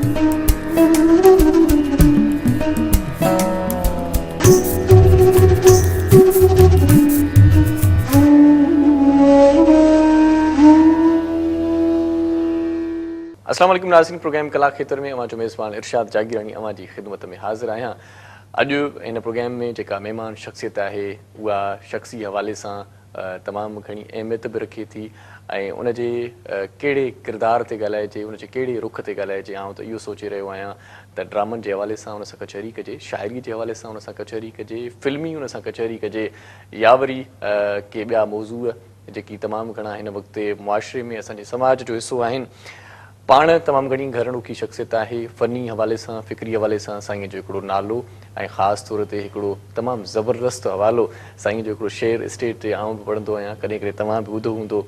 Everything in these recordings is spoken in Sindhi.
اسلام عليڪم ناظرين پروگرام ڪلا کيتر ۾ اوهان جو ميزبان ارشاد جاگيراڻي اوهان جي خدمت ۾ حاضر آهيان اڄ هن پروگرام ۾ جيڪا مهمان شخصيت آهي اها شخصي حوالي سان تمام گهڻي اهميت به رکي ٿي ۽ ان جي ڪهڙي ڪردار تي ڳالهائجي ان جي ڪهڙي رخ تي ڳالهائجي آئون ته اهو سوچي رهيو آهيان ته ڊرامن جي حوالي سان ان سان ڪچهري ڪجي شاعري جي حوالي سان ان سان ڪچهري ڪجي فلمي ان سان ڪچهري ڪجي يا وري ڪي ٻيا موضوع جيڪي تمام گهڻا هن وقت معاشري ۾ اسان جي سماج جو حصو آهن پاڻ تمام گهڻي گهڻ رخي شخصيت آهي. فني حوالي سان، فڪري حوالي سان سائينء جو هڪڙو نالو ۽ خاص طور تي هڪڙو تمام زبردست حوالو سائينء جو هڪڙو شعر اسٽيج تي آئون به پڙهندو آهيان، ڪڏهن ڪڏهن توهان به ٻڌو هوندو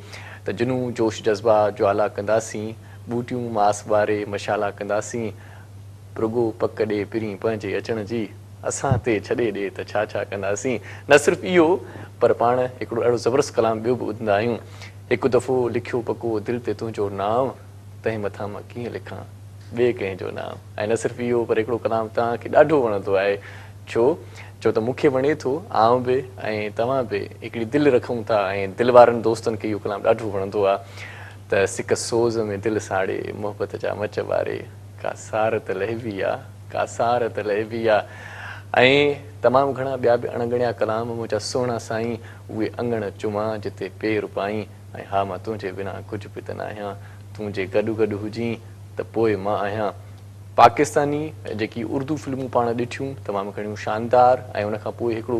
ته جنون جوش جذبا جوالا ڪنداسين، ٻوٽيون ماس ٻاري مشالا ڪنداسين، رڳو پڪ ڏي پرين پنهنجي اچڻ جي، اسان تي ڇڏي ڏي ته ڇا ڇا ڪنداسين. نه صرف اهو پر پاڻ هڪڙو اهڙو زبردست ڪلام ٻيو به ٻڌندا آهيون. هڪ دفعو لکيو پڪو دل تي تنهنجو نانء، تنهن مٿان مان ڪيئن لکان ٻئي ڪنهن جو نانء. ۽ نه صرف اهو پر هڪڙو ڪلام توهان کي ڏاڍو وڻندو آهي. ڇو؟ ڇو ته مون کي وڻي ٿو، آئون به ۽ توهان به هڪڙي دل رکون ٿا ۽ دل وارن دوستن کي اهو ڪلام ڏاڍو وڻندو آهي ته سڪ سوز ۾ دل ساڙي، محبت جا مچ ٻاري، ڪا سار ته لهبي آ، ڪا سار ته لهبي آ. ۽ تمام گهڻا ٻيا به اڻ ڳڻيا ڪلام منهنجا سهڻا سائين اهي اڱڻ چمان جتي پير پائين ۽ ها مان تنهنجي بنا ڪجهه به ته ناهيان تون جي گڏ گڏ هجين ته پوء مان آهيان. پاڪستاني جيڪي اردو فلمون پاڻ ڏٺيون تمام گهڻيون شاندار ۽ ان کان پوء هڪڙو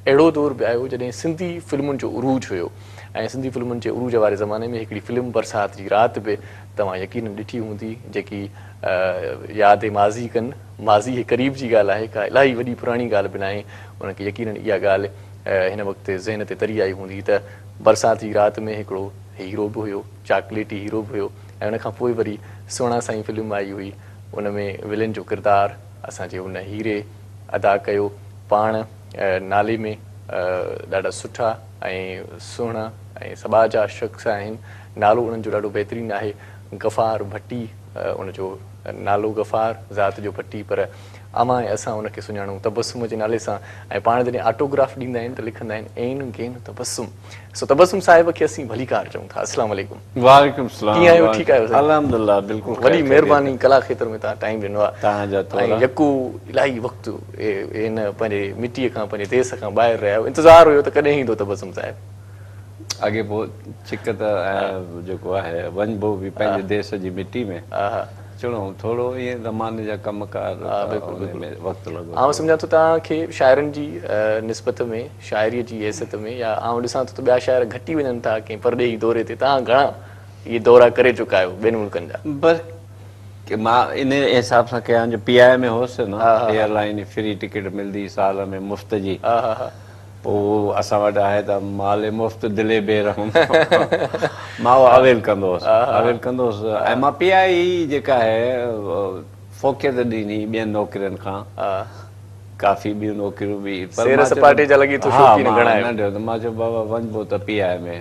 اهڙو دور به آيو جڏهن سنڌي فلمن جو عروج هيو ۽ سنڌي فلمن جي عروج واري زماني ۾ هڪڙي فلم برسات جي رات به توهان يقينن ڏٺي هوندي جيڪي ياد ماضي ڪن ماضي قريب جي ڳالهه آهي ڪا الاهي وڏي پراڻي ڳالهه به ناهي انهن کي يقينن اها ڳالهه هن وقت ذهن تي تري آئي هوندي ته برسات جي رات ۾ هڪڙو هيرو به هيو، چاڪليٽي هيرو به هيو ۽ ان کان پوء وري سهڻا سائين فلم آئي هئي ان ۾ ولين جو ڪردار اسان جي ان هيري ادا ڪيو پاڻ نالي ۾ ڏاڍا سٺا ۽ سهڻا ۽ سٻاجها شخص آهن نالو انهن جو ڏاڍو بهترين آهي غفار ڀٽي ان جو نالو غفار ذات جو ڀٽي پر اوهان ۽ اسان ان کي سڃاڻون تبسم جي نالي سان ۽ پاڻ جڏهن آٽوگراف ڏيندا آهن ته لکندا آهن عين غين تبسم سو تبسم صاحب کي اسين ڀليڪار چئون ٿا السلام عليڪم. وعليڪم السلام ڪيئن آهيو ٺيڪ آهيو سائين؟ الحمدلله بلڪل خير وڏي مهرباني ڪلا کيتر ۾ توهان ٽائيم ڏنو آهي توهان جا ٿورا ۽ يڪو الاهي وقت هن پنهنجي مٽيء کان پنهنجي ديس کان ٻاهر رهيا آهيو انتظار هيو ته ڪڏهن ايندو تبسم صاحب. اڳي پوء ڇڪ ته جيڪو آهي وڃبو به پنهنجي ديس جي مٽي ۾. اچڻو ٿورو ائين زماني جا ڪم ڪار ان ۾ وقت لڳو. آئون سمجهان ٿو توهان کي شاعرن جي نسبت ۾ شاعريء جي حيثيت ۾ يا آئون ڏسان ٿو ته ٻيا شاعر گهٽ ئي وڃن ٿا ڪنهن پرڏيهي دوري تي توهان گهڻا اهي دورا ڪري چڪا آهيو ٻين ملڪن جا. بس مان ان حساب سان ڪيا جو پي آء اي ۾ هوس نه ايئر لائين فري ٽڪيٽ ملدي سال ۾ مفت جي. پوء اسان وٽ آهي ته مال مفت دل بي رحم مان اهو اويل ڪندو هوس اويل ڪندو هوس ۽ مان پي آء اي جيڪا آهي فوقيت ڏني ٻين نوڪرين کان ڪافي ٻيون نوڪريون به پر سير سپاٽي جا لڳي ٿو شوقين گهڻا آهيو. ننڍو ته مان چيو بابا وڃبو ته پي آء اي ۾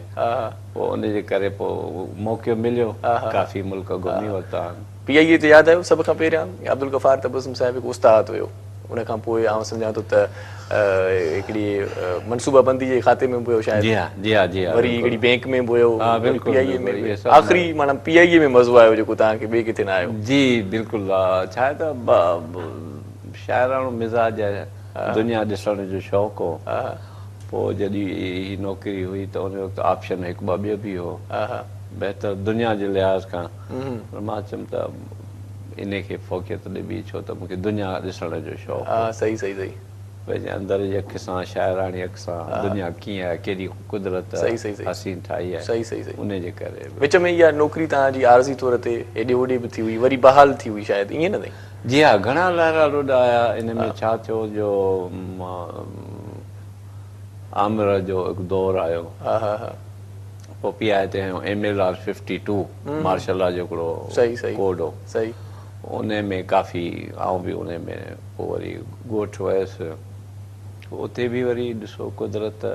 پوء ان جي ڪري پوء موقعو مليو ڪافي ملڪ گهمي ورتا آهن. پي آء اي تي ياد آيو سڀ کان پهريان عبدالغفار تبسم صاحب هڪ استاد هيو. ان کان پوء آئون سمجهان ٿو ته هڪڙي منصوبه بندي جي کاتي ۾ به هيو شايد. جي ها جي ها جي ها وري هڪڙي بينڪ ۾ به هيو. ها بلڪل پي آء اي ۾ به آخري معنيٰ پي آء اي ۾ مزو آيو جيڪو توهان کي ٻئي ڪٿي نه آيو. جي بلڪل ڇا آهي ته شاعراڻو مزاج آهي دنيا ڏسڻ جو شوق هو پوء جڏهن هي نوڪري هئي ته ان وقت آپشن هڪ ٻه ٻيو به هو بهتر دنيا جي لحاظ کان پر مان چيم ته انهي کي فوقيت ڏبي ڇو ته مون کي دنيا ڏسڻ جو شوق هو. ها صحيح صحيح صحيح. پنهنجي اندر جي اک سان شاعراڻي اک سان دنيا ڪيئن آهي ڪيڏي قدرت صحيح صحيح صحيح. حسين ٺاهي آهي صحيح صحيح صحيح. انهي جي ڪري به. وچ ۾ اها نوڪري توهان جي عارضي طور تي هيڏي هوڏي به ٿي هئي وري بحال ٿي هئي شايد ائين نه سائين؟ جي ها گهڻا لهرا لوڏا آيا ان ۾ ڇا ٿيو جو آمر جو هڪ دور آيو. ها ها ها. پوء پي آء اي تي هنيو M L R fifty two martial law جو هڪڙو ڪوڊ هو انهي ۾ ڪافي آئون به انهي ۾ پوء وري ڳوٺ ويس اتي به وري ڏسو قدرت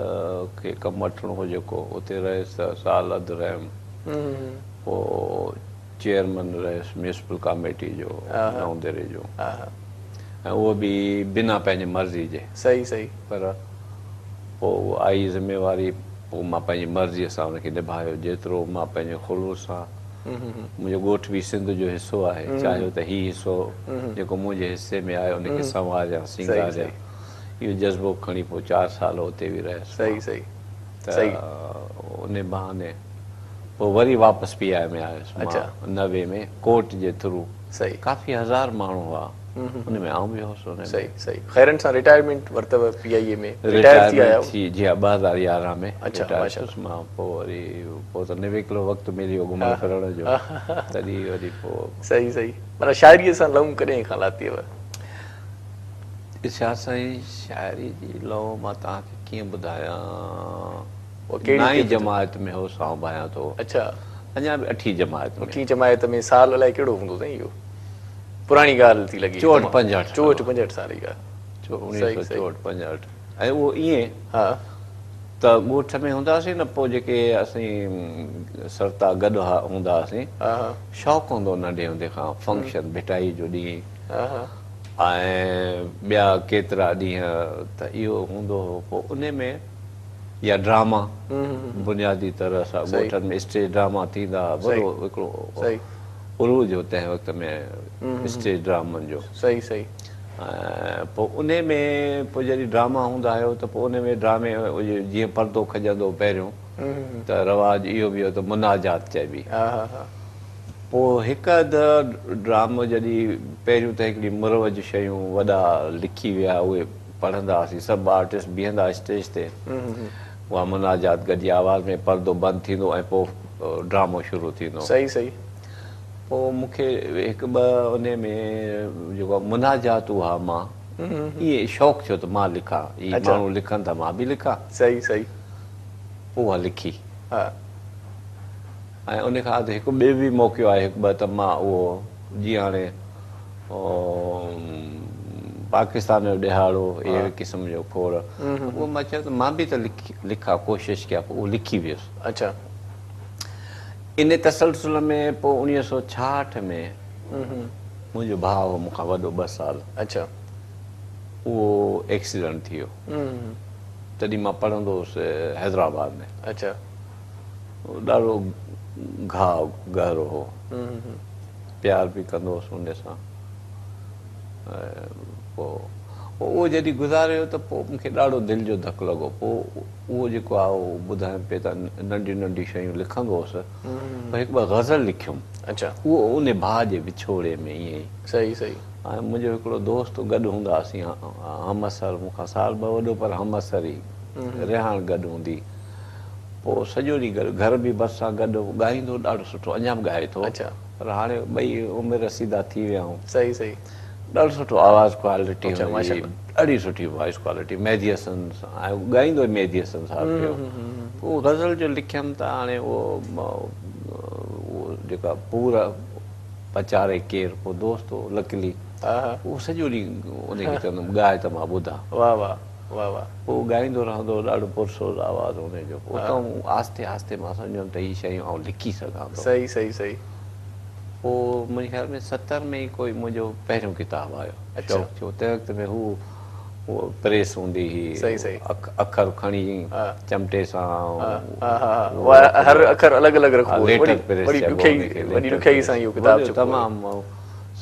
کي ڪم وٺڻو هو جيڪو اتي رهيس ته سال اڌ رهيم پوء چيئرمن رهيس ميونسپل ڪاميٽي جو نئون ديري جو ۽ اهو به بنا پنهنجي مرضي جي. صحيح صحيح. پر پوء آئي ذميواري پوء مان پنهنجي مرضيء سان ان کي نڀايو جيترو مان پنهنجي خلوص سان منهنجو ڳوٺ به سنڌ جو حصو آهي چاهيو ته هي حصو جيڪو منهنجي حصي ۾ آهي ان کي سنواريان سينگاريان اهو جذبو کڻي پوء چار سال اتي به رهيس مان ته ان بهاني پوء وري واپس پي آء اي ۾ آيس مان 90 ۾ ڪورٽ جي ٿرو ڪافي هزار ماڻهو هئا ان ۾ آئون به هوس ان ۾. صحيح صحيح خيرن سان رٽائرمينٽ ورتو پي آء اي ۾ رٽائر ٿي آيا ٿي جي ها 2011 ۾ رٽائر ٿيس مان پوء وري پوء ته نويڪلو وقت ملي ويو گهمڻ ڦرڻ جو تڏهن وري پوء. صحيح صحيح معنيٰ شاعريء سان لئون ڪڏهن کان لاتيو؟ ارشاد سائين شاعري جي لئون مان توهان کي ڪيئن ٻڌايان نائين جماعت ۾ هوس آئون ڀانيان ٿو اڇا اڃا به اٺين جماعت ۾. اٺين جماعت ۾ سال الائي ڪهڙو هوندو سائين اهو. پراڻي ڳالهه ٿي لڳي. چوهٺ پنجهٺ. چوهٺ پنجهٺ سال جي ڳالهه. 1964 65 ۽ اهو ائين ته ڳوٺ ۾ هوندا هئاسين نه پوء جيڪي اسين سرتا گڏ هوندا هئاسين شوق هوندو هو ننڍي هوندي کان فنڪشن ڀٽائي جو ڏينهن ۽ ٻيا ڪيترا ڏينهن ته اهو هوندو هو پوء انهي ۾ يا ڊراما بنيادي طرح سان ڳوٺن ۾ اسٽيج ڊراما ٿيندا هئا وڏو هڪڙو عروج هو تنهن وقت ۾ اسٽيج ڊرامن جو. صحيح صحيح. ۽ پوء انهي ۾ پوء جڏهن ڊراما هوندا هيو ته پوء انهي ۾ ڊرامي جيئن پردو کڄندو هو پهريون ته رواج اهو به هو ته مناجات چئبي. پوء هڪ اڌ ڊرامو جڏهن پهريون ته هڪڙي مروج شيون وڏا لکي ويا اهي پڙهندا هئاسين سڀ آرٽسٽ بيهندا اسٽيج تي اها مناجات گڏي آواز ۾ پردو بند ٿيندو ۽ پوء ڊرامو شروع ٿيندو. صحيح صحيح. پوء مون کي هڪ ٻه انهي ۾ جيڪو مناجات اها مان ائين شوق ٿيو ته مان لکان هي ماڻهو لکن ٿا مان به لکان. صحيح صحيح. پوء اها لکي. ۽ ان کان اڳ هڪ ٻيو به موقعو آهي هڪ ٻه ته مان اهو جيئن هاڻي پاڪستان جو ڏهاڙو اهڙي قسم جو کوڙ اهو مان چيو ته مان به ته لکان ڪوشش ڪيان پوء اهو لکي ويس. اڇا. ان تسلسل ۾ پوء 1966 ۾ منهنجو ڀاء هو مون کان وڏو ٻه سال. اڇا. اهو ايڪسيڊنٽ ٿي ويو. تڏهن مان پڙهندو هوس حيدرآباد ۾. اڇا. ڏاڍو گهاء گهرو هو. پيار به ڪندو هوس ان سان. پوء اهو جڏهن گذاري ويو ته پوء مون کي ڏاڍو دل جو ڌڪ لڳو. پوء اهو جيڪو آهي اهو ٻڌايم پئي ته ننڍيون ننڍيون شيون لکندو هوس. پوء هڪ ٻه غزل لکيم. اهو ان ڀاء جي وڇوڙي ۾ ائين ئي. صحيح صحيح. ۽ منهنجو هڪڙو دوست گڏ هوندا هئاسين همعصر مون کان سال ٻه وڏو پر همعصر ئي رهاڻ گڏ هوندي. پوء سڄو ڏينهن گڏ گهر به ڀرسان گڏ ڳائيندو ڏاڍو سٺو اڃا به ڳائي ٿو پر هاڻي ٻئي عمر رسيده ٿي ويا آهيون. صحيح صحيح. ڏاڍو سٺو آواز ڪوالٽي هن جي ڏاڍي سٺي وائس ڪوالٽي مهدي حسن سان ۽ ڳائيندو ئي مهدي حسن صاحب پيو پوء غزل جو لکيم ته هاڻي اهو اهو جيڪا پور پچاري ڪير پوء دوست هو لڪلي اهو سڄو ڏينهن ان کي چوندم ڳاء ته مان ٻڌان. واه واه. واه واه. پوء ڳائيندو رهندو هو ڏاڍو پرسوز آواز هن جو پوء اتان آهستي آهستي مان سمجهيم ته هي شيون آئون لکي سگهان ٿو. صحيح صحيح صحيح. پوء منهنجي خيال ۾ 70 ۾ ئي ڪوئي منهنجو پهريون ڪتاب آيو. شوق ٿيو تنهن وقت ۾ هو پريس هوندي هئي صحيح صحيح. اکر کڻي چمٽي سان ها هر اکر الڳ الڳ رکبو هو ليٽر پريس وڏي چئبو ڏکيائي ان کي وڏي ليٽر ڏکيائي سان پريس اهو ڪتاب وڏو ڇپبو هو. تمام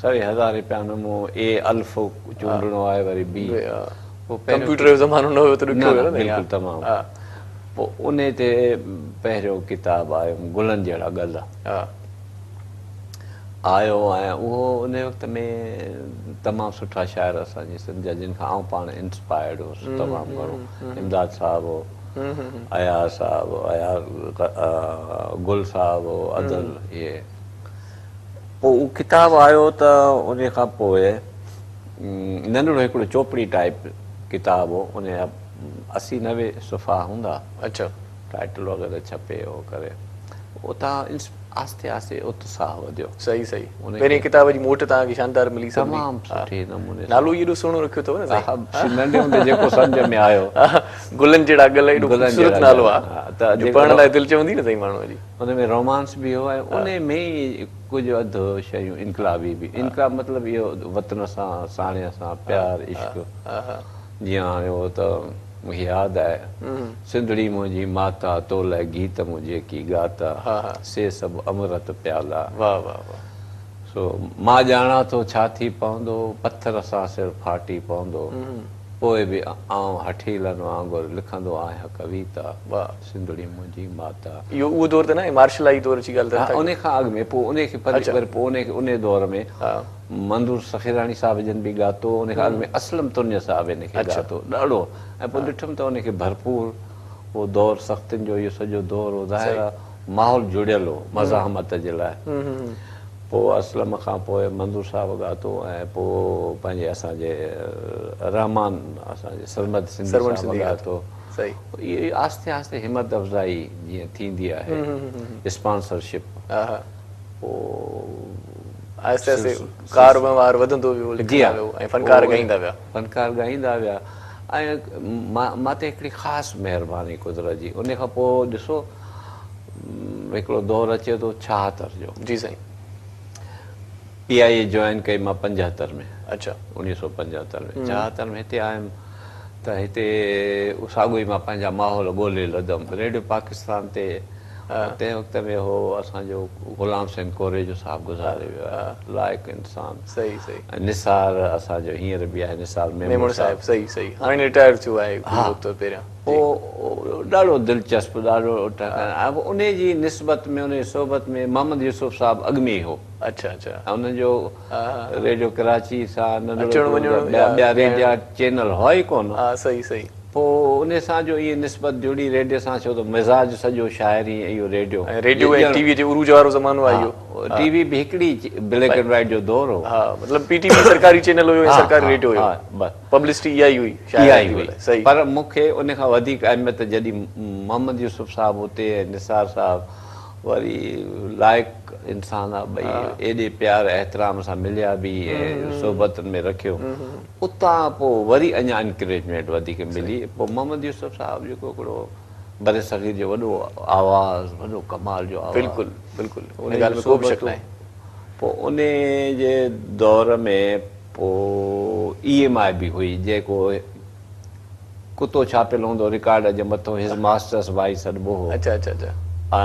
سوين هزارين رپيا ۾ مون اي الف چونڊڻو آهي وري بي پوء پهريون ڪمپيوٽر جو زمانو نه هيو ته نه ڏکيو نه هيو نه بلڪل تمام پوء انهي تي پهريون ڪتاب آيو گلن جهڙا گل آيو ۽ اهو انهي وقت ۾ تمام سٺا شاعر اسان جي سنڌ جا جن کان آئون پاڻ انسپائرڊ هوس تمام گهڻو امداد صاحب هو اياز صاحب هو اياز گل صاحب هو ادل اهي پوء اهو ڪتاب آيو ته انهي کان پوء ننڍڙو هڪڙو چوپڙي ٽائيپ ڪتاب هو ان جا 80 90 صفحا هوندا. اڇا. ٽائيٽل وغيره ڇپي اهو ڪري اتان آهستي آهستي اتساهه وڌيو. صحيح صحيح پهرين ڪتاب جي موٽ توهان کي شاندار ملي سڀني. تمام سٺي نموني سان. نالو ئي ايڏو سهڻو رکيو اٿو نه سائين. ها ننڍي هوندي جيڪو سمجهه ۾ آيو. گلن جهڙا گل ايڏو خوبصورت نالو آ جو پڙهڻ لاء دل چوندي نه سائين ماڻهوء جي. ان ۾ رومانس به هو ۽ ان ۾ ئي ڪجهه اڌ شيون انقلابي به. انقلاب مطلب اهو وطن سان ساڻيهه سان پيار عشق جيئن هاڻي هو ته. مون کي ياد آهي سنڌڙي منهنجي ماتا تو لئه گيت مون جيڪي ڳاتا سي سڀ امرت پيالا سو مان ڄاڻان ٿو ڇا ٿي پوندو پٿر سان سر ڦاٽي پوندو پوء به آئون هٺيلن وانگر لکندو آهيان ڪويتا سنڌڙي منهنجي ماتا. اهو اهو دور ته ناهي مارشل لائي دور جي ڳالهه ته ها ان کان اڳ ۾ پوء ان کي وري پوء ان کي ان دور ۾ منظور سخيراڻي صاحب جن به ڳاتو، ان کان اڳ ۾ اسلم تنيو صاحب ان کي ڳاتو ڏاڍو ۽ پوء ڏٺم ته ان کي ڀرپور اهو دور سختين جو اهو سڄو دور هو ظاهر آ ماحول جڙيل هو مزاحمت جي لاء پوء اسلم کان پوء منظور صاحب ڳاتو ۽ پوء پنهنجي اسان جي رحمان اسان جي سرمد سنڌي صاحب ڳاتو اهو آهستي آهستي همت افزائي جيئن ٿيندي آهي اسپانسرشپ پوء آهستي آهستي ڪار وهنوار وڌندو ويو، لکندا ويو ۽ فنڪار ڳائيندا ويا. فنڪار ڳائيندا ويا ۽ مان تي هڪڙي خاص مهرباني قدرت جي ان کان پوء ڏسو هڪڙو دور اچي ٿو 76 جو. جي سائين. پي آء اي جوائن ڪئي مان 75 ۾. اڇا. 1975 ۾ 76 ۾ هتي آيم ته هتي ساڳيو ئي مان پنهنجا ماحول ڳولي لڌم ريڊيو پاڪستان تي تنهن وقت ۾ هو اسان جو غلام حسين ڪوريجو صاحب گذاري ويو آهي لائق انسان صحيح صحيح ۽ نثار اسان جو هينئر به آهي نثار ميمڻ صاحب صحيح صحيح هاڻي رٽائر ٿيو آهي ڪجهه وقت پهريان پوء ڏاڍو دلچسپ ڏاڍو انهي جي نسبت ۾ انهي جي صحبت ۾ محمد يوسف صاحب اڳ ۾ ئي هو اڇا اڇا ۽ انهن جو ريڊيو ڪراچي سان اچڻ وڃڻ ٻيا ريڊيا چينل هئا ئي ڪونه ها صحيح صحيح پوء انهي سان جو ائين نسبت جڙي ريڊيو سان ڇو ته مزاج سڄو شاعري ۽ اهو ريڊيو ۽ ريڊيو ۽ ٽي وي جي عروج وارو زمانو آهي اهو. ٽي وي به هڪڙي بليڪ اينڊ وائيٽ جو دور هو. ها مطلب پي ٽي وي سرڪاري چينل هيو ۽ سرڪاري ريڊيو هيو. ها بس. پبلسٽي اها ئي هئي شاعري اها ئي هئي. صحيح. پر مون کي ان کان وڌيڪ اهميت جڏهن محمد يوسف صاحب اتي ۽ نثار صاحب وري لائق انسان آ ٻئي ايڏي پيار احترام سان مليا به ۽ صحبتن ۾ رکيو. اتان پوء وري اڃا انڪريجمينٽ وڌيڪ ملي. پوء محمد يوسف صاحب جيڪو هڪڙو برصغير جو وڏو آواز، وڏو ڪمال جو آواز. بلڪل بلڪل ان ڳالهه ۾ ڪو به شڪ ناهي. پوء ان جي دور ۾ پوء اي ايم I به هئي جيڪو ڪتو ڇاپيل هوندو هو رڪارڊ جي مٿو his masters voice سڏبو هو. اڇا اڇا اڇا. ۽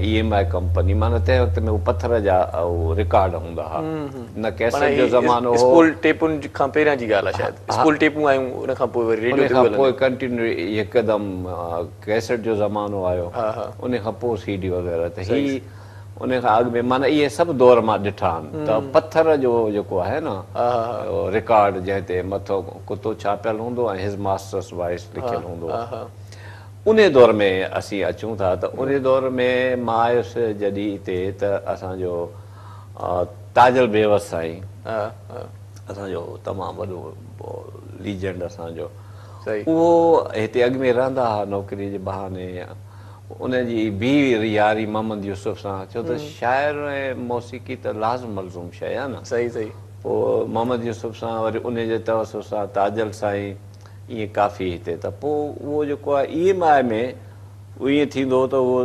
اي ايم I company معنيٰ تنهن وقت ۾ هو پٿر جا رڪارڊ هوندا ها نه ڪيسٽ جو زمانو هو. اسپول ٽيپن کان پهريان جي ڳالهه آهي شايد اسپول ٽيپون آيون ان کان پوء وري ريڊيو تي ان کان پوء ڪنٽينيو هڪدم ڪيسٽ جو زمانو آيو ان کان پوء سي ڊي وغيره ته هي ان کان اڳ ۾ معنيٰ اهي سڀ دور مان ڏٺا آهن ته پٿر جو جيڪو آهي نه رڪارڊ جنهن تي مٿو ڪتو ڇاپيل هوندو ۽ his masters voice لکيل هوندو انهي دور ۾ اسين اچون ٿا ته انهي دور ۾ مان آيس جڏهن هتي ته اسان جو تاجل بيوس سائين اسان جو تمام وڏو ليجنڊ اسان جو اهو هتي اڳ ۾ رهندا هئا نوڪري جي بهاني ان جي به ياري محمد يوسف سان ڇو ته شاعر ۽ موسيقي ته لازم ملزوم شيء آهي نه پوء محمد يوسف سان وري انهي جي توسط سان تاجل سائين ائين ڪافي هتي ته پوء اهو جيڪو آهي اي ايم I ۾ ائين ٿيندو هو ته اهو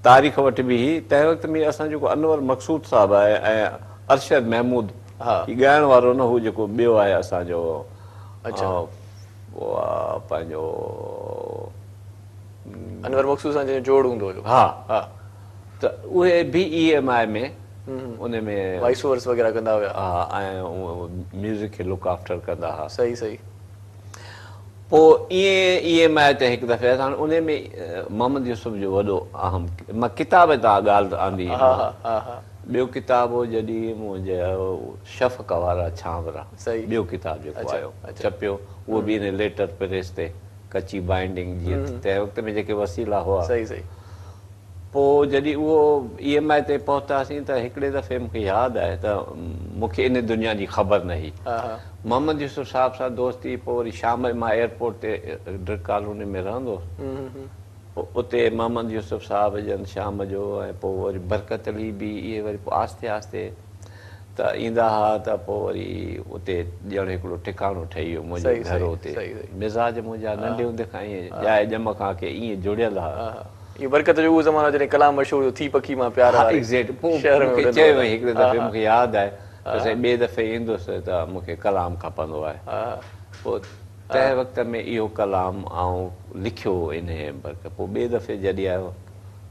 تاريخ وٺبي هئي تنهن وقت ۾ اسان جيڪو انور مقصود صاحب آهي ۽ ارشد محمود هي ڳائڻ وارو نه هو جيڪو ٻيو آهي اسان جو پنهنجو انور مقصود سان جنهن جو جوڙ هوندو هيو ها ته اهي به اي ايم I ۾ ان ۾ وائس اوورس وغيره ڪندا هيا. ها ۽ ميوزڪ کي لڪ آفٽر ڪندا ها. صحيح صحيح. پوء ائين اي ايم I تي هڪ دفعي اسان ان ۾ محمد يوسف جو وڏو اهم مان ڪتاب تان ڳالهه آندي ها ها ها ها. ٻيو ڪتاب هو جڏهن منهنجو شفق وارا ڇانورا صحيح ٻيو ڪتاب جيڪو آيو ڇپيو اهو به ان ليٽر پريس تي ڪچي بائنڊنگ جيئن تنهن وقت ۾ جيڪي وسيلا هئا. صحيح صحيح. پوء جڏهن اهو اي ايم I تي پهتاسين ته هڪڙي دفعي مون کي ياد آهي ته مون کي ان دنيا جي خبر نه هئي. محمد يوسف صاحب سان دوستي پوء وري شام جو مان ايئرپورٽ تي ڊرگ ڪالوني ۾ رهندو هوس. پوء اتي محمد يوسف صاحب جن شام جو ۽ پوء وري برڪت علي به اهي وري پوء آهستي آهستي ته ايندا ها ته پوء وري اتي ڄڻ هڪڙو ٺڪاڻو ٺهي ويو منهنجو گهر اتي مزاج منهنجا ننڍي هوندي کان ائين ڄائي ڄم کان ڪي ائين جڙيل ها. اهو برڪت جو اهو زمانو جڏهن ڪلام مشهور ٿيو ٿي پکي مان پيار واري شهر ۾ اڏندو چيو هئي هڪڙي دفعي مون کي ياد آهي ته سائين ٻئي دفعي ايندس ته مون کي ڪلام کپندو آهي پوء تنهن وقت ۾ اهو ڪلام آئون لکيو انهيء برڪت پوء ٻئي دفعي جڏهن آيو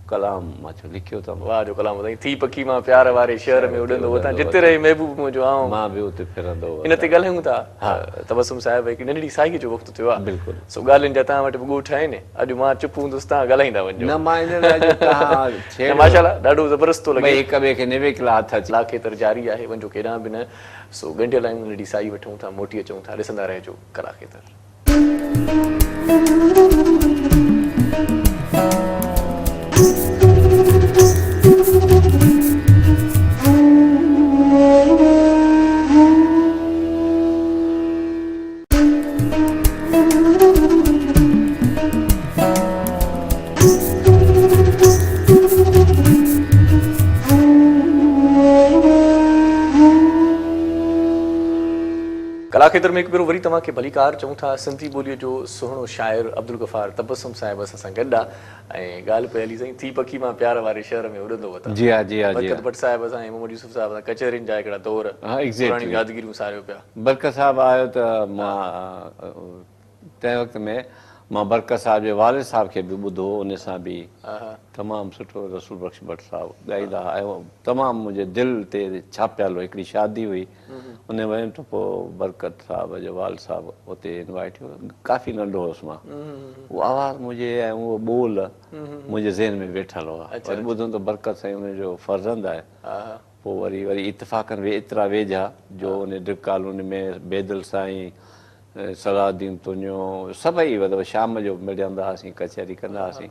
ڪلام مان چيو لکيو اٿم. واهه جو ڪلام اٿئي ٿي پکي مان پيار واري شهر ۾ اڏندو وتان جتي رهي محبوب منهنجو آئون مان به اتي ڦرندو وتان. ان تي ڳالهايون ٿا تبسم صاحب هڪ ننڍڙي ساهيء جو وقت ٿيو آهي بلڪل سو ڳالهين جا توهان وٽ به ڳوٺ آهن اڄ مان چپ هوندس توهان ڳالهائيندا وڃجو. نه مان ان لاء جو توهان ڇيڙيو. ماشاء الله ڏاڍو زبردست ٿو لڳي. ٻئي هڪ ٻئي کي نويڪلا هٿ اچي. ڪلا کيتر جاري آهي وڃجو ڪيڏانهن به نه سو ڳنڍيل آهيون ننڍڙي ساهي وٺون ٿا موٽي اچون ٿا ڏسندا رهجو ڪلا کيتر. ڪلا کيتر ۾ هڪ ڀيرو وري توهان کي ڀليڪار چئون ٿا. سنڌي ٻوليء جو سهڻو شاعر عبدالغفار تبسم صاحب اسان سان گڏ آ ۽ ڳالهه پئي هلي سائين ٿي پکي مان پيار واري شهر ۾ اڏندو وتان. جي ها جي ها جي ها. برڪت ڀٽ صاحب سان ۽ محمد يوسف صاحب سان ڪچهرين جا هڪڙا دور پراڻيون يادگيريون ساريو پيا. برڪت صاحب آيو ته مان تنهن وقت ۾ مان برڪت صاحب جي والد صاحب کي به ٻڌو ان سان به تمام سٺو رسول بخش ڀٽ صاحب ڳائيندا ها ۽ تمام منهنجي دل تي ڇاپيل هو هڪڙي شادي هئي ان ۾ ويم ته پوء برڪت صاحب جو والد صاحب اتي انوائيٽ هيو ڪافي ننڍو هوس مان اهو آواز منهنجي ۽ اهو ٻول منهنجي ذهن ۾ ويٺل هئا وري ٻڌم ته برڪت سائين ان جو فرزند آهي پوء وري وري اتفاقن ايترا ويجها جو ان ڊرگ ڪالوني ۾ بيدل سائين صلاح الدين تنيو سڀئي مطلب شام جو ملندا هئاسين ڪچهري ڪندا هئاسين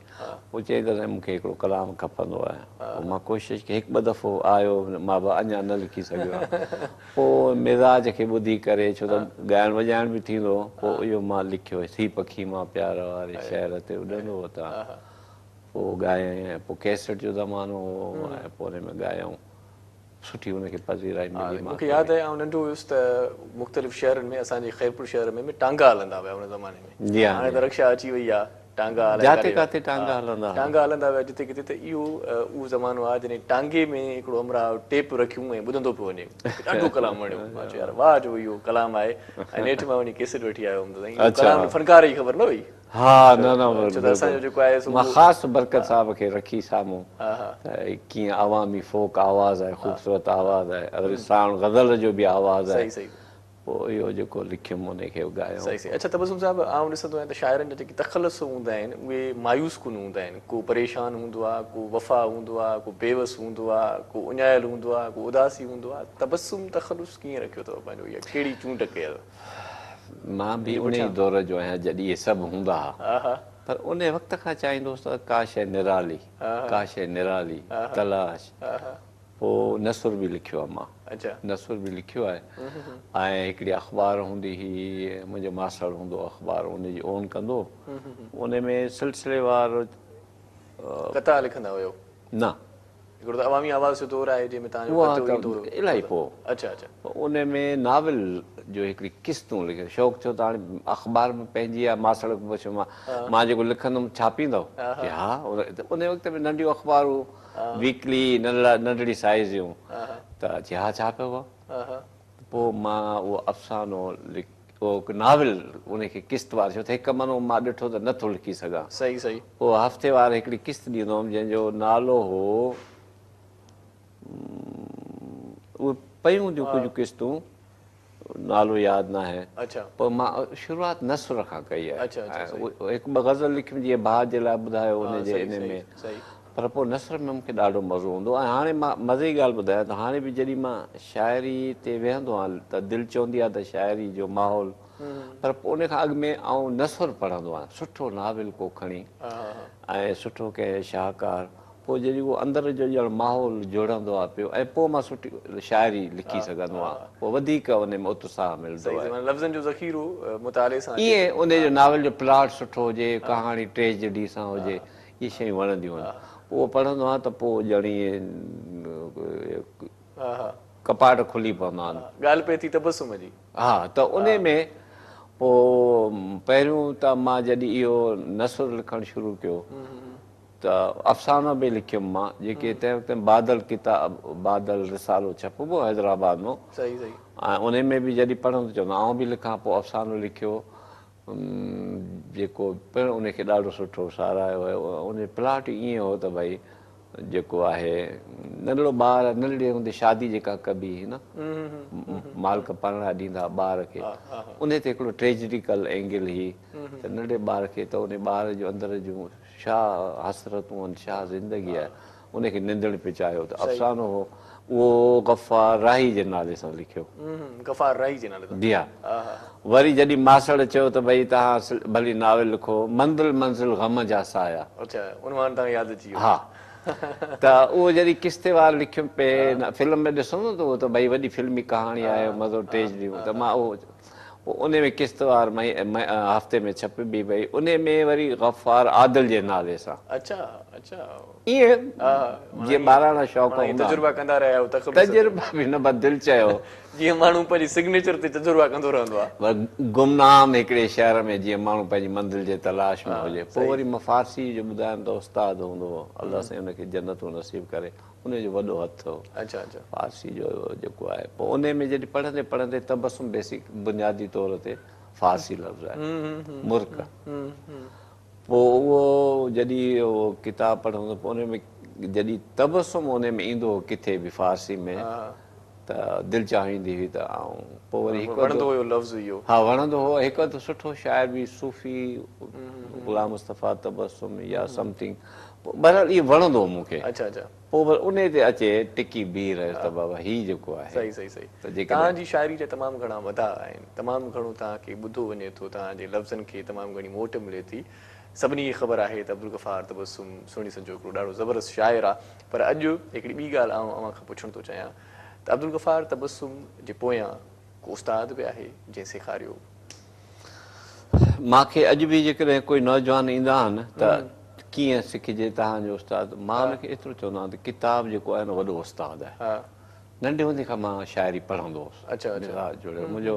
پوء چيائين ته سائين مون کي هڪڙو ڪلام کپندو آهي پوء مان ڪوشش ڪئي هڪ ٻه دفعو آيو مان به اڃا نه لکي سگهيو آهيان پوء مزاج کي ٻڌي ڪري ڇو ته ڳائڻ وڄائڻ به ٿيندو هو پوء اهو مان لکيو ٿي پکي مان پيار واري شهر تي اڏندو وتان پوء ڳايائين ۽ پوء ڪيسٽ جو زمانو هو ۽ پوء ان ۾ ڳايائون سٺي ان کي پذيرائي ملي. مون کي ياد آهي آئون ننڍو هيس ته مختلف شهرن ۾ اسان جي خيرپور شهر ۾ به ٽانگا هلندا هيا ان زماني ۾ جي ها هاڻي ته رڪشا اچي وئي آهي ٽانگا الائي جاتي ڪاٿي ٽانگا هلندا هئا ٽانگا هلندا هيا جتي ڪٿي ته اهو اهو زمانو آهي جڏهن ٽانگي ۾ هڪڙو همراهه ٽيپ رکيون ۽ ٻڌندو پيو وڃي مون کي ڏاڍو ڪلام وڻيو مان چيو يار واهه جو اهو ڪلام آهي ۽ نيٺ مان وڃي ڪيسٽ وٺي آيو هوم ته سائين اهو ڪلام فنڪار جي خبر نه هئي. ها نه نه ڇو ته اسان جو جيڪو آهي سو مان خاص برڪت صاحب کي رکي سامهون ته ڪيئن عوامي فوڪ آواز آهي خوبصورت آواز آهي وري ساڻ غزل جو به آواز آهي صحيح پوء اهو جيڪو لکيم ان کي ڳايو. صحيح صحيح اڇا تبسم صاحب آئون ڏسندو آهيان ته شاعرن جا جيڪي تخلص هوندا آهن اهي مايوس ڪن هوندا آهن ڪو پريشان هوندو آهي ڪو وفا هوندو آهي ڪو بيوس هوندو آهي ڪو اڃايل هوندو آهي ڪو اداسي هوندو آهي تبسم تخلص ڪيئن رکيو اٿو پنهنجو يا ڪهڙي چونڊ ڪئي اٿو؟ مان به انهي دور جو آهيان جڏهن اهي سڀ هوندا ها پر انهي وقت کان چاهيندو هوس ته ڪا شيء نرالي ڪا شيء نرالي تلاش پوء نثر به لکيو آهي مان نثر به لکيو آهي ۽ هڪڙي اخبار هوندي هئي منهنجو ماسڙ هوندو هو اخبار ان جي اون ڪندو هو ان ۾ سلسليوار قطعا لکندا هيو؟ نه. هڪڙو ته عوامي آواز جو دور آهي جنهن ۾ توهان جو قطعو ايندو هو. الاهي پوء. اڇا اڇا. ان ۾ ناول جو هڪڙي قسطون لکيو شوق ٿيو ته هاڻي اخبار به پنهنجي آهي ماسڙ کان پڇيو مان مان جيڪو لکندم ڇاپيندؤ؟ چي ها ان وقت ۾ ننڍيون اخبارون ويڪلي ننڍڙي سائيز جون ته چي ها ڇاپبو. پوء مان اهو افسانو اهو هڪ ناول ان کي قسط وار ڇو ته هڪ منو مان ڏٺو ته نه ٿو لکي سگهان. صحيح صحيح. پوء هفتي وار هڪڙي قسط ڏيندو هوم جنهن جو نالو هو اهي پيون هونديون ڪجهه قسطون نالو ياد ناهي. اڇا. پوء مان شروعات نثر کان ڪئي آهي. اڇا اڇا صحيح. هڪ ٻه غزل لکيم جيئن ڀاء جي لاء ٻڌايو ان جي صحيح ان ۾. صحيح صحيح. پر پوء نثر ۾ مون کي ڏاڍو مزو هوندو ۽ هاڻي مان مزي جي ڳالهه ٻڌايان ته هاڻي به جڏهن مان شاعري تي ويهندو آهيان ته دل چوندي آهي ته شاعري جو ماحول پر پوء ان کان اڳ ۾ آئون نثر پڙهندو آهيان سٺو ناول ڪو کڻي ۽ سٺو ڪنهن شاهڪار پوء جڏهن اهو اندر جو ڄڻ ماحول جڙندو آهي پيو ۽ پوء مان سٺي شاعري لکي سگهندو آهيان پوء وڌيڪ ان ۾ اتساهه ملندو آهي. معنيٰ لفظن جو ذخيرو مطالعي سان اچي ٿو. ائين ان جو ناول جو پلاٽ سٺو هجي ڪهاڻي ٽريجڊي سان هجي. اهي شيون وڻنديون آهن. پوء اهو پڙهندو آهيان ته پوء ڄڻ ائين ڪپاٽ کلي پوندا آهن. ڳالهه پئي ٿي تبسم جي. ها ته انهي ۾ پوء پهريون ته مان جڏهن اهو نثر لکڻ شروع ڪيو ته افسانا به لکيم مان جيڪي تنهن وقت بادل ڪتاب بادل رسالو ڇپبو هو حيدرآباد مان ۽ انهي ۾ به جڏهن پڙهندو چوندو آئون به لکان پوء افسانو لکيو جيڪو پڻ ان کي ڏاڍو سٺو ساراهيو ويو. ان جو پلاٽ ئي ائين هو ته ڀئي جيڪو آهي ننڍڙو ٻار ننڍڙي هوندي شادي جيڪا ڪبي هئي نه مالڪ پرڻائي ڏيندا ٻار کي ان تي هڪڙو ٽريجڊيڪل اينگل هئي ته ننڍڙي ٻار کي ته ان ٻار جو اندر جون ڇا حسرتون آهن ڇا زندگي آهي ان کي نندڻ پئي چاهيو ته افسانو هو اهو غفار راهي جي نالي سان لکيو. غفار راهي جي نالي سان. جي ها. وري جڏهن ماسڙ چيو ته ڀئي توهان ڀلي ناول لکو منزل منزل غم جا سايا. اڇا عنوان توهان کي ياد اچي ويو. ها ته اهو جڏهن قسطيوار لکيم پئي فلم ۾ ڏسو نه ته اهو ته ڀئي وڏي فلمي ڪهاڻي آهي مزو ٽريجڊي ته مان اهو پوء انهي ۾ قسطوار هفتي ۾ ڇپبي وئي انهي ۾ وري غفار عادل جي نالي سان. اڇا اڇا. ائين جيئن ٻاراڻا شوق هوندا آهن. تجربا ڪندا رهيا آهيو تخلص تي. تجربا به نه بس دل چيو. جيئن ماڻهو پنهنجي سگنيچر تي تجربا ڪندو رهندو آهي. گمنام هڪڙي شهر ۾ جيئن ماڻهو پنهنجي منزل جي تلاش ۾ هجي. پوء وري مان فارسي جو ٻڌايم ته استاد هوندو هو الله سائين ان کي جنتون نصيب ڪري. ان جو وڏو هٿ هو فارسي جو جيڪو آهي پوء انهي ۾ جڏهن پڙهندي پڙهندي تبسم بيسڪ بنيادي طور تي فارسي لفظ آهي مرڪ پوء اهو جڏهن اهو ڪتاب پڙهندو پوء انهي ۾ جڏهن تبسم انهي ۾ ايندو هو ڪٿي به فارسي ۾ ته دل چاهيندي هئي ته آئون پوء وري هڪ وڻندو هيو لفظ اهو. ها وڻندو هو هڪ اڌ سٺو شاعر به صوفي غلام مصطفيٰ تبسم يا سمٿنگ پوء بهرحال اهو وڻندو هو مون کي. اڇا اڇا. پوء وري انهي تي اچي ٽڪي بيهي رهيس ته بابا هي جيڪو آهي. صحيح صحيح صحيح. ته جيڪڏهن. توهان جي شاعري جا تمام گهڻا مداح آهن. تمام گهڻو توهان کي ٻڌو وڃي ٿو توهان جي لفظن کي تمام گهڻي موٽ ملي ٿي. سڀني کي خبر آهي ته عبدالغفار تبسم سهڻي سن جو هڪڙو ڏاڍو زبردست شاعر آ. پر اڄ هڪڙي ٻي ڳالهه آئون اوهان کان پڇڻ ٿو چاهيان ته عبدالغفار تبسم جي پويان ڪو استاد به آهي جنهن سيکاريو؟ مان کي اڄ به جيڪڏهن ڪوئي نوجوان ايندا آهن ته ڪيئن سکجي توهان جو استاد مان ان کي ايترو چوندو آهيان ته ڪتاب جيڪو آهي نه وڏو استاد آهي. ننڍي هوندي کان مان شاعري پڙهندو هوس. مزاج جڙيو منهنجو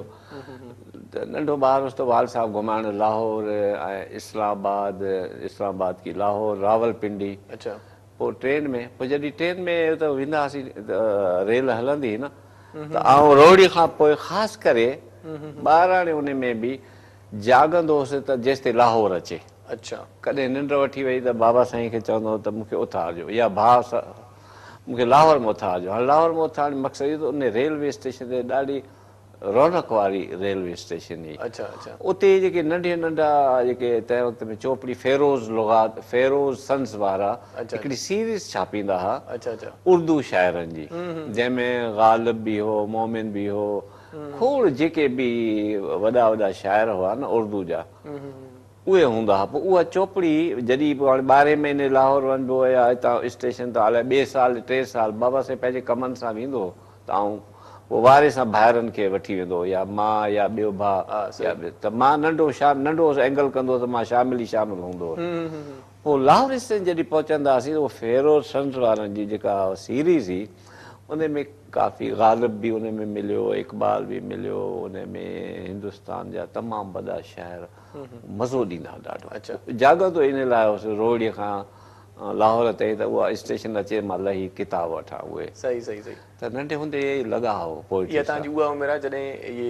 ته ننڍو ٻار هوس ته والد صاحب گهمائڻ لاهور ۽ اسلام آباد اسلام آباد ڪي لاهور راولپنڊي پوء ٽرين ۾ پوء جڏهن ٽرين ۾ ته ويندا هئاسين ته ريل هلندي هئي نه ته آئون روهڙي کان پوء خاص ڪري ٻاراڻي ان ۾ به جاڳندو هوس ته جيستائين لاهور اچي. ڪڏهن ننڊ وٺي وئي ته بابا سائين کي چوندو هو ته مون کي اٿارجو يا ڀاء مون کي لاهور ۾ اٿارجو. هاڻي لاهور ۾ اٿارڻ جو مقصد اهو ته ان ريلوي اسٽيشن تي ڏاڍي رونق واري ريلوي اسٽيشن هئي. اتي جيڪي ننڍي ننڍا جيڪي تنهن وقت ۾ چوپڙي فيروز لغات فيروز سنز وارا هڪڙي سيريز ڇاپيندا ها اردو شاعرن جي جنهن ۾ غالب به هو مومن به هو کوڙ جيڪي به وڏا وڏا شاعر هئا نه اردو جا اهي هوندا ها. پوء اها چوپڙي جڏهن پوء هاڻي ٻارهين مهيني لاهور وڃبو هو يا هتان اسٽيشن تان الائي ٻئي سال ٽئين سال بابا سائين پنهنجي ڪمن سان ويندو هو ته آئون پوء واري سان ڀائرن کي وٺي ويندو هو يا مان يا ٻيو ڀاء يا ٻيو ته مان ننڍو ننڍو هوس اينگل ڪندو هوس ته مان شامل ئي شامل هوندو هوس. پوء لاهور اسٽيشن جڏهن پهچندا هئاسين ته اهو فيروز سنز وارن جي جيڪا سيريز هئي ان ۾ ڪافي غالب به ان ۾ مليو اقبال به مليو ان ۾ هندستان جا تمام وڏا شاعر مزو ڏيندا ها ڏاڍو. جاڳندو ان لاء هوس روهڙي کان لاهور تائين ته اها اسٽيشن اچي مان لهي ڪتاب وٺان اهي. صحيح صحيح صحيح. ته ننڍي هوندي ئي لڳاء هو پوئٽري سان. اها توهان جي اها عمر آهي جڏهن اهي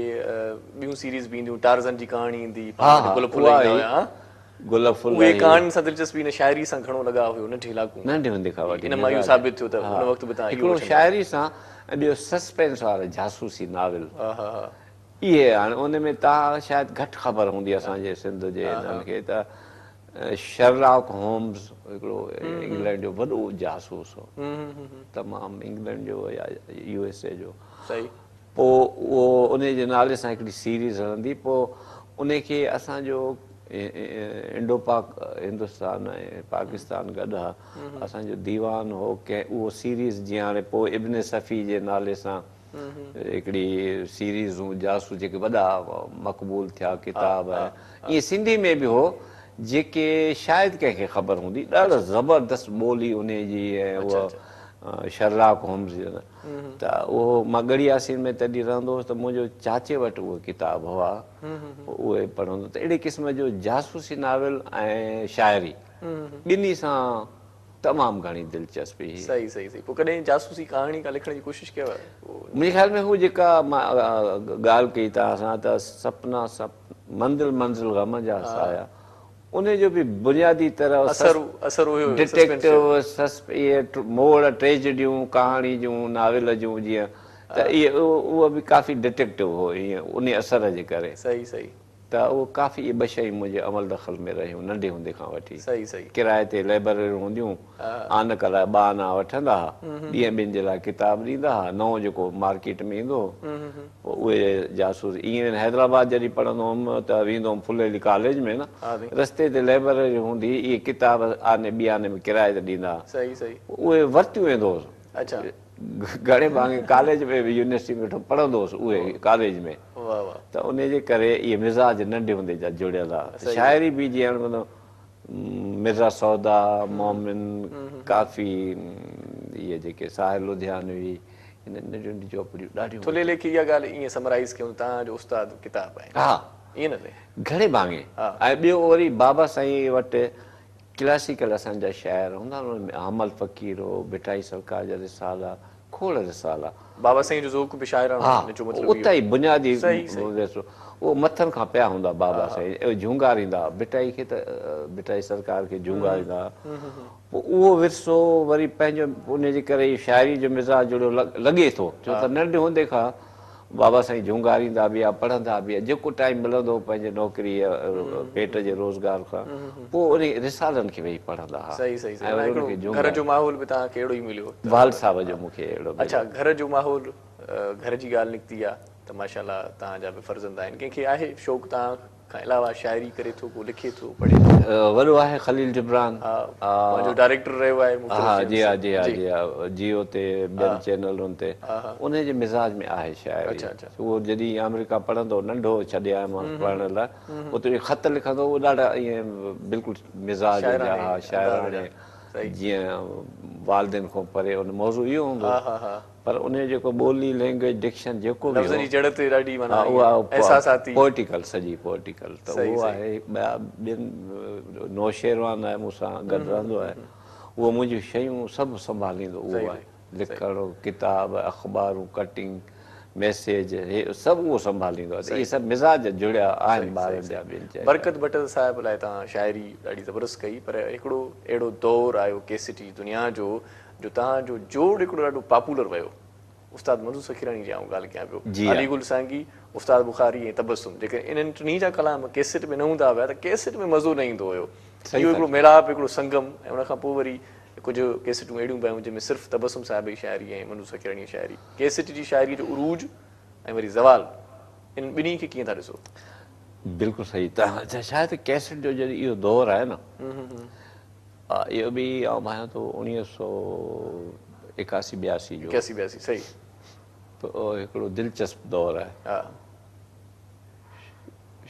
ٻيون سيريز به اينديون ٽارزن جي ڪهاڻي ايندي پاڻ وٽ گل ڦل ايندا هيا ها. گل ڦل اهي ڪهاڻين سان دلچسپي نه شاعري سان گهڻو لڳاء هيو ننڍي لاڪون. ننڍي هوندي کان وٺي ان مان اهو ثابت ٿيو ته ان وقت به توهان اهو هڪڙو شاعري سان ۽ ٻيو سسپينس وارا جاسوسي ناول. ها ها ها. اهي هاڻي ان ۾ توهان شايد گهٽ خبر هوندي اسان جي سنڌ جي انهن کي ته شرلاڪ هومز هڪڙو انگلينڊ جو وڏو جاسوس هو تمام انگلينڊ جو يا يو ايس اي جو پوء اهو ان جي نالي سان هڪڙي سيريز هلندي پوء ان کي اسان جو انڊو پاڪ هندستان ۽ پاڪستان گڏ ها اسان جو ديوان هو ڪنهن اهو سيريز جيئن هاڻي پوء ابن صفي جي نالي سان هڪڙي سيريزون جاسوس جيڪي وڏا مقبول ٿيا ڪتاب ائين سنڌي ۾ به هو جيڪي شايد ڪنهن کي خبر هوندي ڏاڍو زبردست ٻولي انهي جي ۽ اها شرلاڪ هومز ته اهو مان ڳڙهي ياسين ۾ تڏهن رهندو هوس ته منهنجو چاچي وٽ اهي ڪتاب هئا اهي پڙهندو ته اهڙي قسم جو جاسوسي ناول ۽ شاعري ٻنهي سان تمام گهڻي دلچسپي هئي. صحيح صحيح صحيح پوء ڪڏهن جاسوسي ڪهاڻي ڪا لکڻ جي ڪوشش ڪيو؟ منهنجي خيال ۾ هو جيڪا مان ڳالهه ڪئي توهان سان ته سپنا سپ منزل منزل غم جا سايا انهي جو به بنيادي طرح اثر اثر اهو هيو ڊٽيڪٽو سسپ اهي موڙ ٽريجڊيون ڪهاڻي جون ناول جون جيئن ته اهي اهو به ڪافي ڊٽيڪٽو هو ائين انهي اثر جي ڪري. صحيح صحيح. ته اهو ڪافي اهي ٻه شيون منهنجي عمل دخل ۾ رهيون ننڍي هوندي کان وٺي. صحيح صحيح. ڪرائي تي لئبرريون هونديون، آنڪ لاء ٻه آنا وٺندا ها، ڏينهن ٻن جي لاء ڪتاب ڏيندا ها، نئون جيڪو مارڪيٽ ۾ ايندو هو، پوء اهي جاسوس ائين حيدرآباد جڏهن پڙهندو هوم ته ويندو هوم ڦليلي ڪاليج ۾ نه، رستي تي لئبرري هوندي هئي، اهي ڪتاب آني ٻي آني ۾ ڪرائي تي ڏيندا ها، صحيح صحيح. اهي ورتيون ويندو هوس. اڇا. گهڻي ڀاڱي ڪاليج ۾ به يونيورسٽي ۾ ويٺو پڙهندو هوس اهي ڪاليج ۾ ته انهي جي ڪري اهي مزاج ننڍي هوندي جا جڙيل ها شاعري به جيئن مطلب مرزا سودا مومن ڪافي اهي جيڪي ساحر لڌيانوي انهن ننڍيون ننڍيون چوپڙيون ڏاڍيون ٿلهي ليکي اها ڳالهه ائين سمرائيز ڪيون ته توهان جو استاد ڪتاب آهن ها ائين نه سائين گهڻي ڀاڱي ۽ ٻيو وري بابا سائين وٽ ڪلاسيڪل اسان جا شاعر هوندا آهن انهن ۾ حمل فقير هو، ڀٽائي سرڪار جا رسالا، کوڙ رسالا. بابا سائين جو ذوق به شاعراڻو ها ان جو مطلب اهو. اتان ئي بنيادي ورثو اهو مٿن کان پيا هوندا بابا سائين اهي جهونگاريندا ها ڀٽائي کي ته ڀٽائي سرڪار کي جهونگاريندا ها پوء اهو ورثو وري پنهنجو ان جي ڪري ئي شاعري جو مزاج جڙيو لڳي ٿو ڇو ته ننڍي هوندي کان بابا سائين جهونگاريندا به ها پڙهندا به ها جيڪو ٽائيم ملندو هو پنهنجي نوڪري پيٽ جي روزگار کان پوء انهي رسالن کي ويهي پڙهندا ها صحيح صحيح صحيح معنيٰ هڪڙو گهر جو ماحول به توهان کي اهڙو ئي مليو والد صاحب جو مون کي اهڙو مليو. اڇا گهر جو ماحول گهر جي ڳالهه نڪتي آ ته ماشاء الله توهان جا به فرزند آهن ڪنهن کي آهي شوق توهان کان علاوه شاعري ڪري ٿو ڪو لکي ٿو پڙهي ٿو. وڏو آهي خليل جبران. ها پنهنجو ڊائريڪٽر رهيو آهي مختلف ها جي ها جي ها جي ها جيو تي ٻين چينلن تي انهي جي مزاج ۾ آهي شاعري اهو جڏهن آمريڪا پڙهندو هو ننڍو هو ڇڏي آيم پڙهڻ لاء اتي خط لکندو هو ڏاڍا ائين بلڪل مزاج جا ها شاعراڻي جيئن والدين کان پري ان موضوع اهو هوندو هو پر انهيء جيڪو ٻولي، لينگويج، ڊڪشن جيڪو به هو. لفظن جي جڙت ڏاڍي معنيٰ احساساتي. پوئٽيڪل سڄي پوئٽيڪل ته اهو آهي. ٻيا ٻين نوشيروان آهي مون سان گڏ رهندو آهي اهو منهنجون شيون سڀ سنڀاليندو اهو آهي لکڻ، ڪتاب، اخبارون، ڪٽنگ، ميسيج هي سڀ اهو سنڀاليندو آهي ته اهي سڀ مزاج جڙيا آهن ٻارن جا ٻين چئن. برڪت ڀٽ صاحب لاء توهان شاعري ڏاڍي زبردست ڪئي پر هڪڙو اهڙو دور آيو ڪيسٽ جي دنيا جو جو توهان جو جوڙ هڪڙو ڏاڍو پاپولر ويو استاد منظور سخيراڻي جي آئون ڳالهه ڪيان پيو علي گل سانگي استاد بخاري ۽ تبسم جيڪڏهن انهن ٽنهي جا ڪلام ڪيسٽ ۾ نه هوندا هيا ته ڪيسٽ ۾ مزو نه ايندو هيو اهو هڪڙو ميلاپ هڪڙو سنگم ۽ ان کان پوء وري ڪجهه ڪيسٽون اهڙيون به آيون جنهن ۾ صرف تبسم صاحب جي شاعري ۽ منظور سخيراڻي جي شاعري ڪيسٽ جي شاعري جو عروج ۽ وري زوال انهن ٻنهي کي ڪيئن ٿا ڏسو؟ بلڪل صحيح ته شايد ڪيسٽ جو جڏهن اهو دور آهي نه اهو به آئون ڀانيان ٿو اوڻيهه سو ايڪاسي ٻياسي جو. ايڪاسي ٻياسي صحيح. ته اهو هڪڙو دلچسپ دور آهي.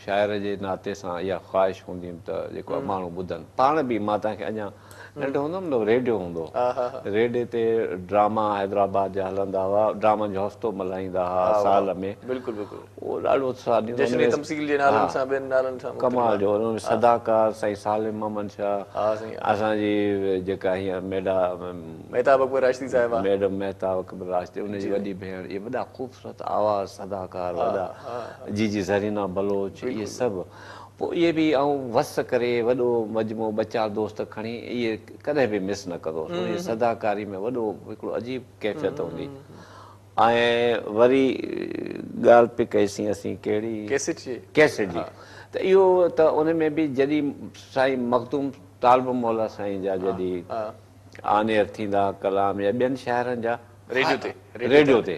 شاعر جي ناتي سان اها خواهش هوندي هيم ته جيڪو آهي ماڻهو ٻڌن. پاڻ به مان توهان کي اڃا ننڍو هوندو هوم ته ريڊيو هوندو هو. ريڊيي تي ڊراما حيدرآباد جا هلندا هئا. ڊرامن جو هفتو ملهائيندا هئا سال ۾. بلڪل بلڪل. اهو ڏاڍو اتساهه ڏيندو جشن تمثيل جي نالن سان ٻين نالن سان ڪمال جو ان ۾ صداڪار سائين صالح محمد شاهه اسان جي جيڪا هينئر ميڊا مهتاب اڪبر راشدي صاحبه ميڊم مهتاب اڪبر راشدي ان جي وڏي ڀيڻ اهي وڏا خوبصورت آواز صداڪار وڏا جي جي زرينا بلوچ اهي سڀ پوء اهي به آئون وس ڪري وڏو مجموعو ٻه چار دوست کڻي اهي ڪڏهن به مس نه ڪندو هوس ان جي صداڪاري ۾ وڏو هڪڙو عجيب ڪيفيت هوندي ۽ وري ڳالهه پئي ڪئيسين اسين ڪهڙي؟ ڪيسٽ جي. ڪيسٽ جي ته اهو ته ان ۾ به جڏهن سائين مخدوم طالب الموليٰ سائين جا جڏهن آن ايئر ٿيندا ڪلام يا ٻين شاعرن جا ريڊيو تي ريڊيو تي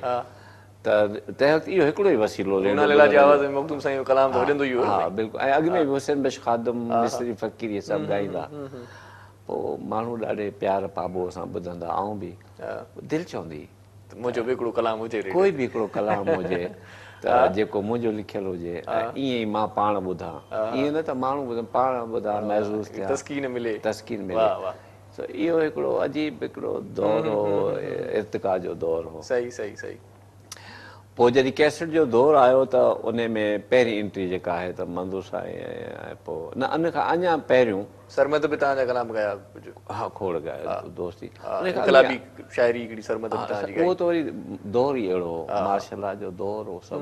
ته تنهن وقت اهو هڪڙو ئي وسيلو ريڊيو رونا ليليٰ جي آواز ۾ مخدوم سائين جو ڪلام ته وڄندو ئي هو ها بلڪل ۽ اڳ ۾ به حسين بخش خادم مصري فقير اهي سڀ ڳائيندا پوء ماڻهو ڏاڍي پيار پاٻوهه سان ٻڌندا آئون به دل چوندي ته منهنجو به هڪڙو ڪلام هجي ريڊيو ڪوئي به هڪڙو ڪلام هجي. ته جيڪو منهنجو لکيل هجي ۽ ائين ئي مان پاڻ ٻڌان. ائين نه ته ماڻهو ٻڌن، پاڻ ٻڌان، محظوظ ٿيان. تسڪين ملي. تسڪين ملي. سو اهو هڪڙو عجيب هڪڙو دور هو، ارتقا جو دور هو. صحيح صحيح صحيح. پوء جڏهن ڪيسٽ جو دور آيو ته انهي ۾ پهرين انٽري جيڪا آهي ته منظور سائين ۽ پوء نه ان کان اڃا پهريون. سرمد به توهان جا ڪلام ڳايا ڪجهه. ها کوڙ ڳايا دوستي. انقلابي شاعري هڪڙي سرمد به توهان جي ڳائي. اهو ته وري دور ئي اهڙو هو مارشل لا جو دور هو سڀ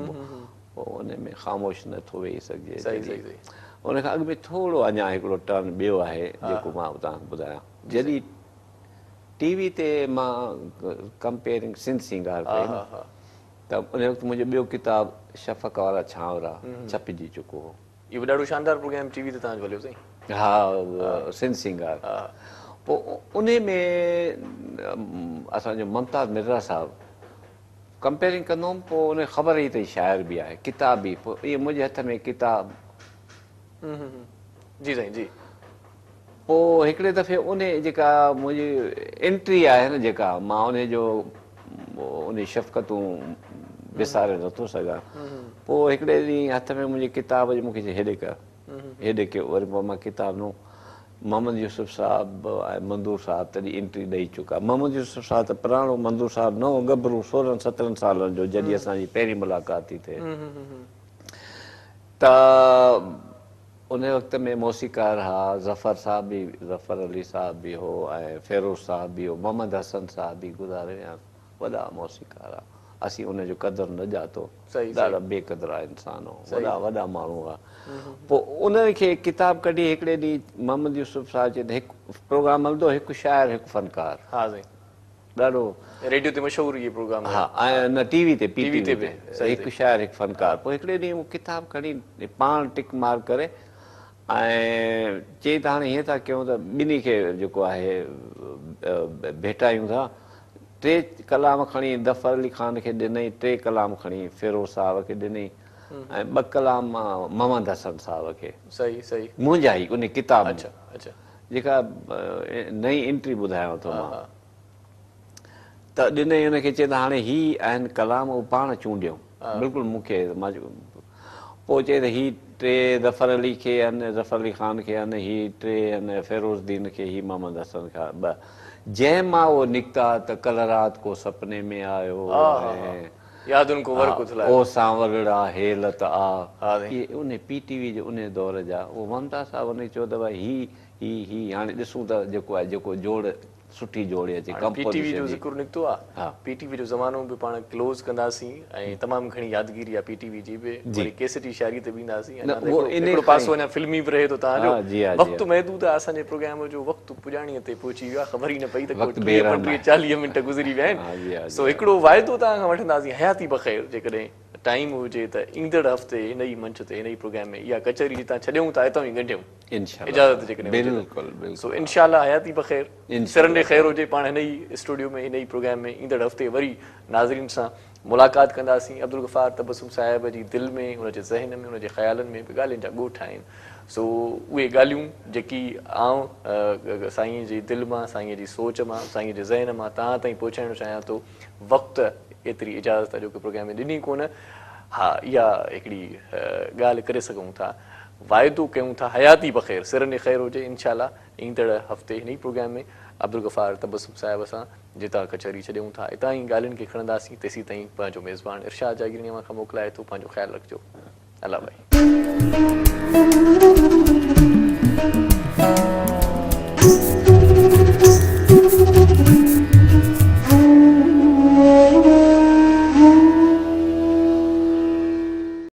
پوء انهي ۾ خاموش نه ٿو ويهي سگهجي. صحيح صحيح صحيح. ان کان اڳ ۾ ٿورو اڃا هڪڙو ٽرن ٻيو آهي جيڪو مان توهان کي ٻڌايان جڏهن ٽي وي تي مان ڪمپيئرنگ سنڌ سينگار ڪئي نه ته ان وقت منهنجو ٻيو ڪتاب شفق وارا ڇانورا ڇپجي چڪو هو. اهو به ڏاڍو شاندار پروگرام ٽي وي تي توهان جو هليو سائين. ها سنڌ سينگار پوء انهي ۾ اسان جو ممتاز مرزا صاحب ڪمپيئرنگ ڪندو هوم پوء ان کي خبر هئي ته هي شاعر به آهي ڪتاب به پوء ائين منهنجي هٿ ۾ ڪتاب جي سائين جي. پوء هڪڙي دفعي انهي جيڪا منهنجي انٽري آهي نه جيڪا مان انهي جو انهي شفقتون وساري نٿو سگهان پوء هڪڙي ڏينهن هٿ ۾ منهنجي ڪتاب جي مونکي چئي هيڏي ڪر هيڏي ڪيو وري پوء مان ڪتاب ڏنو محمد يوسف صاحب ۽ منظور صاحب تڏهن انٽري ڏئي چڪا محمد يوسف صاحب ته پراڻو منظور صاحب نئون ڳڀرو سورهن سترهن سالن جو جڏهن اسان جي پهرين ملاقات ٿي ٿئي ته انهيء وقت ۾ موسيقار ها، ظفر صاحب به، ظفر علي صاحب به هو ۽ فيروز صاحب به هو، محمد حسن صاحب به گذاري ويا آهن، وڏا موسيقار ها، اسين ان جو قدر نه ڄاتو، ڏاڍا بي قدرا انسان هو، وڏا وڏا ماڻهو هئا. پوء انهن کي ڪتاب ڪڍي هڪڙي ڏينهن محمد يوسف صاحب چيو ته هڪ پروگرام هلندو هڪ شاعر هڪ فنڪار. ها سائين. ڏاڍو. ريڊيو تي مشهور اهي پروگرام هيا. ها ۽ نه ٽي وي تي پي ٽي وي تي هڪ شاعر هڪ فنڪار پوء هڪڙي ڏينهن اهو ڪتاب کڻي پاڻ ٽڪ مارڪ ڪري ۽ چئي ته هاڻي هيئن ٿا ڪيون ته ٻنهي کي جيڪو آهي ڀيٽايون ٿا ٽي ڪلام کڻي ظفر علي خان کي ڏنئي ٽي ڪلام کڻي فيروز صاحب کي ڏنئي ۽ ٻه ڪلام محمد حسن صاحب کي صحيح صحيح منهنجا ئي ان ڪتاب اڇا اڇا جيڪا نئين انٽري ٻڌايانو ٿو مان ته ڏنئي ان کي چئي ته هاڻي هي آهن ڪلام اهو پاڻ چونڊيو بلڪل مون کي مان پوء چئي ته هي ٽي ظفر علي کي آهن ظفر علي خان کي آهن هي ٽي آهن فيروز دين کي هي محمد حسن کان ٻه جنهن مان اهو نڪتا ته ڪل رات ڪو سپني ۾ آيو ۽ يادن ڪو ورق اٿلايو. او سانولڙا هيل ته آ. اهي انهي پي ٽي وي جي انهي دور جا اهو ممتاز صاحب انهي چيو ته ڀائي هي هي هي هاڻي ڏسون ته جيڪو آهي جيڪو جوڙ سٺي جوڙي اچي هاڻي پي ٽي وي ڪمپوزيشن جو جي ذڪر نڪتو آ ها. پي ٽي وي جو زمانو به پاڻ ڪلوز ڪنداسين ۽ تمام گهڻي يادگيري آ پي ٽي وي جي به جي. وري ڪيسٽي شاعري تي به اينداسين نه اڃا ته اهو هڪڙو انهي هڪڙو کان پاسو ئي اڃا فلمي به رهي ٿو توهان جو ها جي ها جي وقت ها. محدود آ اسان جي پروگرام جو وقت پڄاڻيء تي پهچي ويو آ خبر ئي نه پئي ته ڪو وقت ٽيهه بي رحم پنٽيهه آهي. چاليهه منٽ گذري ويا آهن ها جي ها سو جي ها. هڪڙو واعدو توهان کان وٺنداسين حياتي بخير جيڪڏهن ٽائيم هجي ته ايندڙ هفتي هن ئي منچ تي هن ئي پروگرام ۾ اها ڪچهري جتان ڇڏيون ٿا اتان ئي ڳنڍيون انشاء الله اجازت جيڪڏهن هجي ته بلڪل بلڪل سو انشاء الله حياتي بخير انشاء سرن ڏي الله خير هجي پاڻ هن ئي اسٽوڊيو ۾ هن ئي پروگرام ۾ ايندڙ هفتي وري ناظرين سان ملاقات ڪنداسين. عبدالغفار تبسم صاحب جي دل ۾ ان جي ذهن ۾ ان جي خيالن ۾ به ڳالهين جا ڳوٺ آهن. سو اهي ڳالهيون جيڪي آئون سائينء جي دل مان، سائينء جي سوچ مان، سائينء جي ذهن مان توهان تائين پهچائڻ چاهيان ٿو. وقت ايتري اجازت اڄوڪي پروگرام ۾ ڏني ڪونه. ها اها هڪڙي ڳالهه ڪري سگهون ٿا. واعدو ڪيون ٿا حياتي بخير سرن ڏي خير هجي انشاء الله ايندڙ هفتي هن ئي پروگرام ۾ عبدالغفار تبسم صاحب سان جتان ڪچهري ڇڏيون ٿا اتان ئي ڳالهين کي کڻنداسين تيسين تائين پنهنجو ميزبان ارشاد جاگيراڻي اوهان کان موڪلائي ٿو پنهنجو خيال رکجو الله ڀائي.